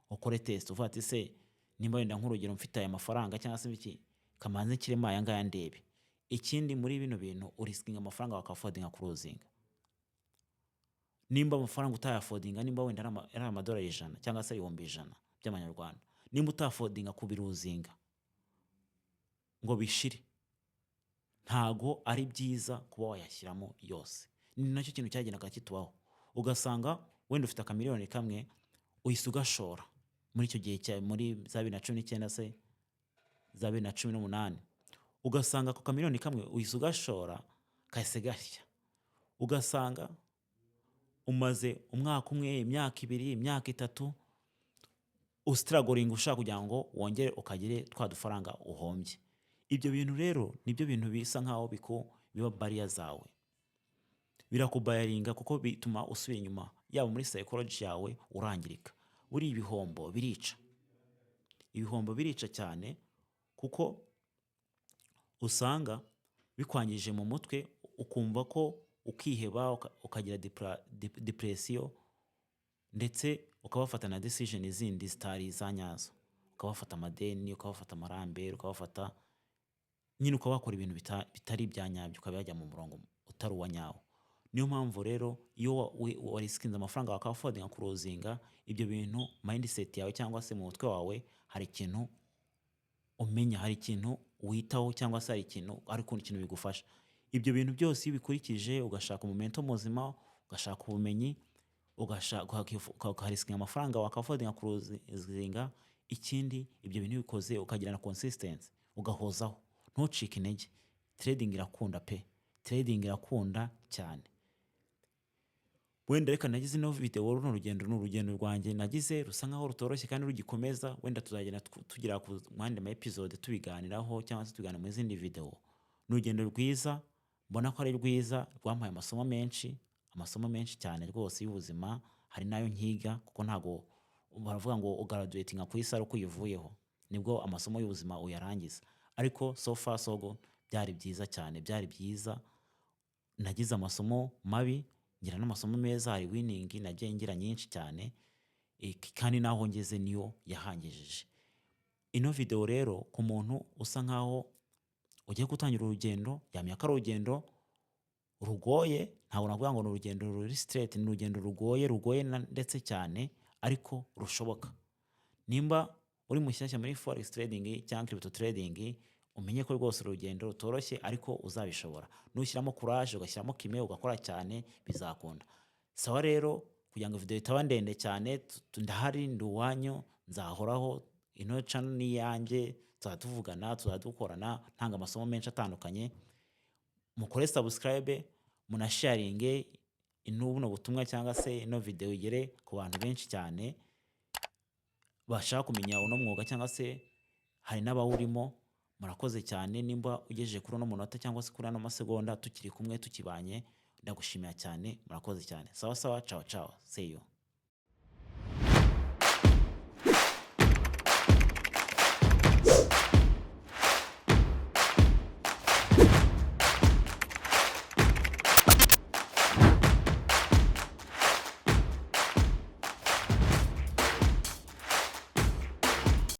Ukore test, uvuga ati: "Se nimba wenda nk'urugero mfite aya mafaranga cyangwa se iki, kamanze nshyiremo aya ngaya ndebe." Ikindi, muri bino bintu uriskinga amafaranga wakaffordinga kulosinga. Nimba amafaranga utayaffordinga, nimba wenda ari amadolari 100 cyangwa se 100,000 by'amanyarwanda, nimba utaffordinga kubilosinga ngo bishire, ntago ari byiza kuba wayashyiramo yose. Ni nacyo kintu cyagendaga kitubaho, ugasanga wenda ufite akamiliyoni kamwe, uhise ugashora muri icyo gihe cya muri za 2019 se za 2018, ugasanga ako kamiliyoni kamwe uhise ugashora, kahise gashya, ugasanga umaze umwaka umwe, imyaka 2, imyaka 3 ustrugglinga ushaka kugira ngo wongere ukagire twa dufaranga uhombye. Ibyo bintu rero nibyo bintu bisa nkaho biba barrier zawe, birakubarrieringa, kuko bituma usubira inyuma, yaba muri psychology yawe urangirika. Buriya ibihombo birica, ibihombo birica cyane, kuko usanga bikwangije mu mutwe, ukumva ko ukiheba, ukagira depression, ndetse ukabafata na decision zindi zitari iza nyazo, ukabafata amadeni, ukabafata amarambere, ukabafata nyine ukaba wakora ibintu bitari ibya nyabyo, ukaba yajya mu murongo utari uwa nyawo. Niyo mpamvu rero iyo wariskinze amafaranga wakaffordinga kulosinga, ibyo bintu mindset yawe cyangwa se mu mutwe wawe hari ikintu umenya, hari ikintu witaho, cyangwa se hari ikintu, hari ukundi kintu bigufasha. Ibyo bintu byose iyo ubikurikije, ugashaka umumentor muzima, ugashaka ubumenyi, ukariskinga amafaranga wakaffordinga kulosinga, ikindi ibyo bintu iyo ubikoze ukagira na consistency, ugahozaho, ntucike intege, trading irakunda pe, trading irakunda cyane. Wenda reka nagize ino video, runo rugendo ni urugendo rwanjye nagize rusa nkaho rutoroshye kandi rugikomeza. Wenda tuzagenda tugera ku yandi ma episode tubiganiraho cyangwa se tubiganira mu zindi video. Ni urugendo rwiza, mbona ko ari rwiza, rwampaye amasomo menshi, amasomo menshi cyane rwose y'ubuzima. Hari n'ayo nkiga, kuko ntago baravuga ngo ugraduatinga ku isi ari uko uyivuyeho, nibwo amasomo y'ubuzima uyarangiza. Ariko so far so good, byari byiza cyane, byari byiza. Nagize amasomo mabi, ngira n'amasomo meza, hari winning nagiye ngira nyinshi cyane, kandi n'aho ngeze niyo yahangejeje. Ino video rero, ku muntu usa nkaho ugiye gutangira urugendo, yamenya ko ari urugendo rugoye. Ntabwo navuga ngo ni urugendo ruri straight, ni urugendo rugoye, rugoye ndetse cyane, ariko rushoboka. Nimba uri mushyashya muri forex trading cyangwa crypto trading, umenye ko rwose urugendo rutoroshye, ariko uzabishobora nushyiramo courage, ugashyiramo kime, ugakora cyane, bizakunda. Sawa rero, kugira ngo video itaba ndende cyane, ndahari, ndi uwanyu, nzahoraho. Ino channel ni iyanjye, tuzajya tuvugana, tuzajya dukorana, ntanga amasomo menshi atandukanye. Mukore subscribe, munasharinge ino buno butumwa cyangwa se ino video igere ku bantu benshi cyane bashaka kumenya uno mwuga cyangwa se hari n'abawurimo. Murakoze cyane. Nimba ugejeje kuri uno munota cyangwa se kuri ano masegonda tukiri kumwe, tukibanye, ndagushimira cyane. Murakoze cyane. Sawa sawa, ciao ciao, see you.